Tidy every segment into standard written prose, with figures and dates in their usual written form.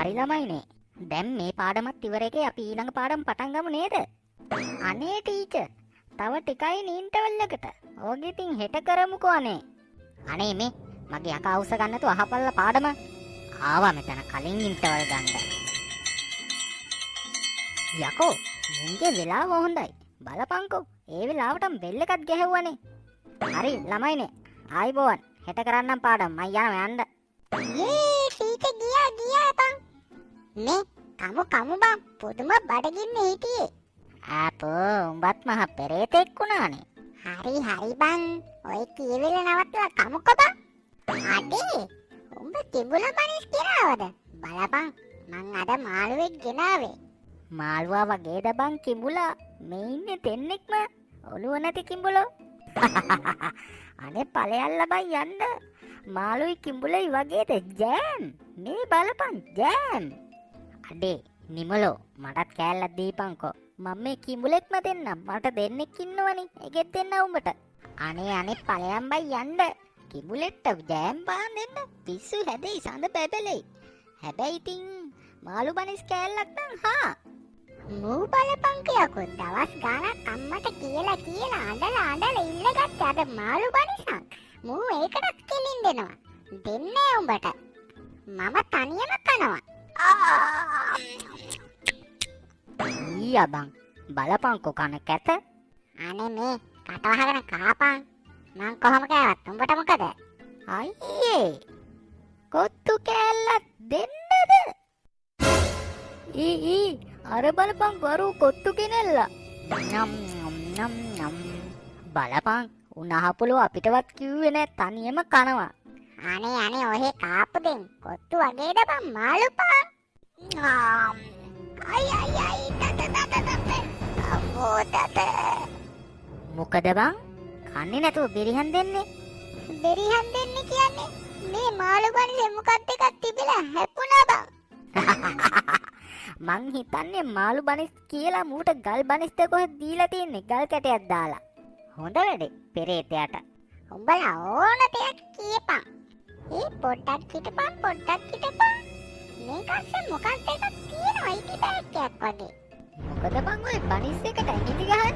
හරි ළමයිනේ. දැන් මේ පාඩමත් ඉවර එකේ අපි ඊළඟ පාඩම පටන් ගමු නේද? අනේ ටීචර්, තව ටිකයි ඉන්ටර්වල් එකට. ඕක ඉතින් හෙට කරමුකෝ අනේ. අනේ මේ මගේ යකා උස්ස ගන්න නැතුව අහපල්ලා පාඩම. ආවා මෙතන කලින් ඉන්ටර්වල් ගන්න. යකෝ මුන්ගේ වෙලාව හොඳයි. බලපංකෝ, ඒ වෙලාවටම බෙල් එකක් ගැහුවනේ. හරි ළමයිනේ, ආයිබෝවන්. හෙට කරන්නම් පාඩම්. මං යනවා යන්න. යේ ටීචර්, ගියා ගියා බං. මේ කමු කමු බං, පුදුම බඩගින්නේ හිටියේ. ආපෝ, උඹත් මහ පෙරේතෙක් වුණානේ. හරි හරි බං, ඔය කියවිල නවත්තලා කමුකෝ බං. අඩේ, උඹ කිඹුල බනිස් ගෙනාවද? බලපන්, මං අද මාළුවෙක් ගෙනාවේ. මාළුවා වගේද බං කිඹුලා? මේ ඉන්නේ දෙන්නෙක්ම ඔළුව නැති කිඹුලෝ. අනේ පලයල්ලා බං යන්න. මාළුයි කිඹුලයි වගේද ජෑම්? මේ බලපන් ජෑම්. අඩේ නිමලෝ, මටත් කෑල්ලක් දීපන්කෝ. මම මේ කිඹුලෙක්ම දෙන්නම්. මට දෙන්නෙක් ඉන්නවනේ. ඒකෙත් දෙන්න උඹට. අනේ අනේ පලයන් බං යන්න. කිඹුලෙක්ට ජෑම් පාන් දෙන්න පිස්සු හැදෙයි, සඳ බැබලෙයි. හැබැයි ඉතින් මාළු බනිස් කෑල්ලක් නම් හා. මූ බලපංකෝ යකෝ, දවස් ගාණක් අම්මට කියලා කියලා අඬලා අඬලා ඉල්ලගත්තේ අද මාළු බනිසක්. මූ ඒකටත් කෙලින් දෙනවා. දෙන්නේ උඹට. මම තනියම කනවා. ඊයා බං, බලපංකෝ කන කැත. අනේ මේ කට වහගෙන කාපන්. මං කොහොම කෑවත් උඹට මොකද? අයියේ, කොත්තු කෑල්ලක් දෙන්නද? ඊ ඊ, අර බලපං වරු කොත්තු ගෙනල්ලා. නම් නම් නම් නම්. බලපං, උනහපුලෝ අපිටවත් කිව්වේ නෑ, තනියම කනවා. අනේ අනේ, ඔහෙ කාපු දෙන් කොත්තු වගේද බං මාළු පාන්? අයි අයි අයි, දත දත දත, අම්මෝ දත. මොකද බං කන්නේ නැතුව බෙරිහන් දෙන්නේ? බෙරිහන් දෙන්නේ කියන්නේ මේ මාළු බනිසේ මොකක්ද එකක් තිබිලා හැප්පුණා බං. මං හිතන්නේ මාළු බනිස් කියලා මූට ගල් බනිස්ද කොහෙද දීලා තියන්නේ, ගල් කැටයක් දාලා. හොඳ වැඩේ පෙරේතයාට. උඹලා ඕන දෙයක් කියපන්. ඒ පොඩ්ඩක් හිටපන්, පොඩ්ඩක් හිටපන්. මේක අස්සේ මොකක්ද එකක් තියෙනවා ඉටි බෑග් එකක් වගේ. මොකද බං ඔය බනිස් එකට ඇඟිලි ගහන්නේ?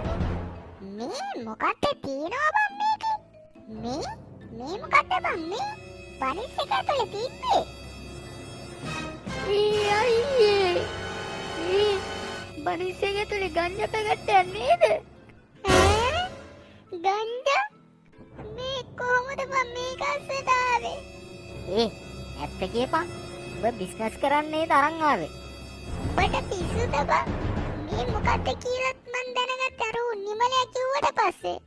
මේ මොකක්ද තියෙනවා බං මේකේ? මේ මේ මොකක්ද බං මේ බනිස් එක ඇතුලේ තිබ්බේ? ඊ අයියේ, ඊ බනිස් එක ඇතුලේ ගංජා පැකට් එකක් නේද? ඈ, ගංජා? මේ කොහොමද බං මේක අස්සට ආවේ? ඒ ඇත්ත කියපන්, උඹ බිස්නස් කරන්න නේද අරන් ආවේ? උඹට පිස්සුද බං? මේ මොකක්ද කියලාත් මං දැනගත්තේ අර ඌ නිමලයා කිව්වට පස්සේ.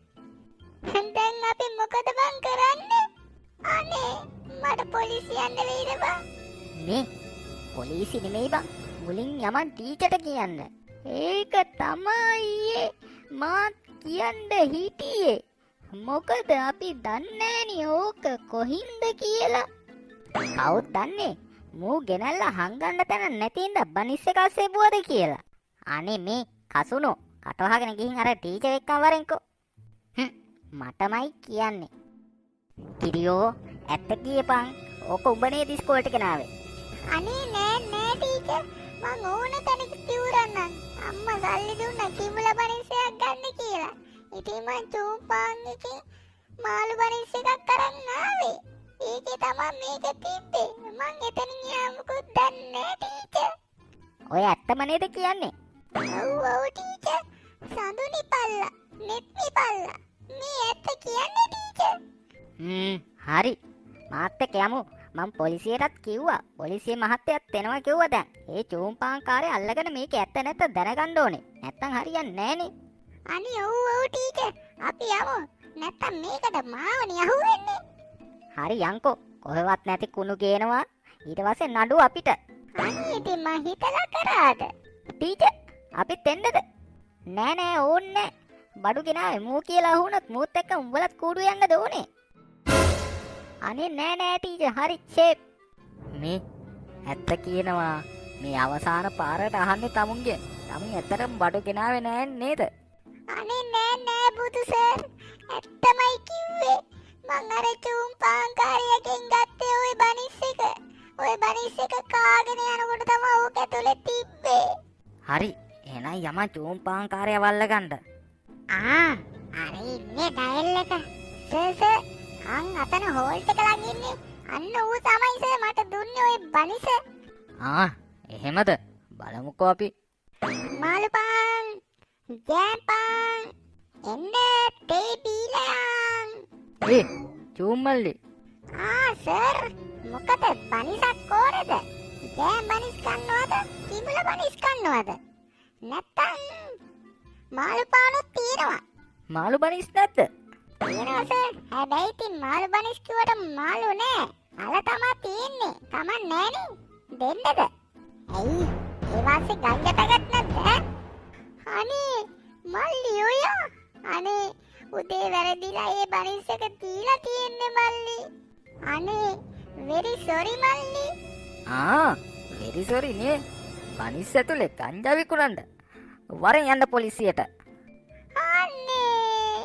දැන් අපි මොකද බං කරන්නේ? අනේ මට පොලිසිය යන්න වෙයිද බං? මේ පොලිසි නෙමෙයි බං, මුලින් යමන් ටීචර්ට කියන්න. ඒක තමයි ඊයේ මාත් කියන්න හිටියේ. මොකද අපි දන්නේ නෑනේ ඕක කොහින්ද කියලා. කවුද දන්නේ මූ ගෙනල්ලා හංගන්න තැන නැති හින්දා බනිස් එක අස්සේ බුවද කියලා. අනේ මේ කසුනෝ, කට වහගෙන ගිහින් අර ටීචර් එක්කම වරෙන්කෝ. හ්ම් මටමයි කියන්නේ. කිරියෝ, ඇත්ත කියපන්, ඕක උඹ නේද ඉස්කෝලේට ගෙනාවේ? අනේ නෑ නෑ ටීචර්, මං ඕන තැනක තියුරන්නම්. අම්මා සල්ලි දුන්නා කිඹුලා බනිස් එකක් ගන්න කියලා. ඉතින් මං චූම්පාන් එකේ මාළු බනිස් එකක් අරන් ආවේ. ඒකේ තමා මේක තිබ්බේ. මං එතනින් එහා මොකුත් දන්නේ නෑ ටීචර්. ඔය ඇත්තම නේද කියන්නේ? ඔව් ඔව් ටීචර්. සඳුනි පල්ලා, නෙත්මි පල්ලා. මේ ඇත්ත කියන්නේ ටීචර්. හ්ම් හරි, මාත් එක්ක යමු. මං පොලිසියටත් කිව්වා. පොලිසිය මහත්තයත් එනවා කිව්වා දැන්. ඒ චූම්පාන් කාරය අල්ලගෙන මේක ඇත්ත නැත්ත දැනගන්න ඕනේ. නැත්තම් හරියන්නේ නෑනේ. අනේ ඔව් ඔව් ටීචර්, අපි යමු. නැත්තම් මේකට මාවනේ අහුවෙන්නේ. හරි යන්කෝ. කොහෙවත් නැති කුණු ගේනවා. ඊට පස්සේ නඩු අපිට. අනේ ඉතින් මං හිතලා කරාද? ටීචර්, අපිත් එන්නද? නෑ නෑ, ඕන්නේ නෑ. බඩු ගෙනාවේ මූ කියලා අහුනොත් මූත් එක්ක උඹලත් කූඩු යන්නද ඕනේ? අනේ නෑ නෑ ටීචර්, හරි ෂේප්. මේ ඇත්ත කියනවා, මේ අවසාන පාරට අහන්නේ තමුන්ගේ. තමුන් ඇත්තටම බඩු ගෙනාවේ නෑ නේද? අනේ නෑ නෑ බුදු සර්, ඇත්තමයි කිව්වේ. මං අර චූම්පාන් කාරයගෙන් ගත්තේ ඔය බනිස් එක. ඔය බනිස් එක කාගෙන යනකොට තමයි ඕක ඇතුලේ තිබ්බේ. හරි, එහෙනම් යමන් චූන් පාන් කාරයව අල්ලගන්න. ආ, අර ඉන්නේ ඩයල් එක. සර් සර්, අන් අතන හෝල්ට් එක ළඟ ඉන්නේ. අන්න ඌ තමයි සර් මට දුන්නේ ඔය බනිස. ආ, එහෙමද? බලමුකෝ අපි. මාළු පාන්, ජෑම් පාන්, එන්න තේ බීලා යන්. ඒ චූන් මල්ලි. ආ සර්, මොකද බනිසක් ඕනද? ජෑම් බනිස් කන්නවද? කිඹුල බනිස් කන්නවද? නැත්තම් මාළු පානුත් තියෙනවා. මාළු බනිස් නැද්ද? තියෙනවා සර්. හැබැයි ඉතින් මාළු බනිස් කිව්වට මාළු නෑ. අල තමා තියෙන්නේ. කමක් නෑනේ. දෙන්නද? ඇයි ඒ වාසේ ගංජා පැකට් නැද්ද ඈ? අනේ මල්ලි ඔයා, අනේ උදේ වැරදිලා ඒ බනිස් එක දීලා තියෙන්නේ මල්ලි. අනේ වෙරි සොරි මල්ලි. ආ, වෙරි සොරි නේ. බනිස් ඇතුලේ ගංජා විකුණන්න. වරෙන් යන්න පොලිසියට. අනේ.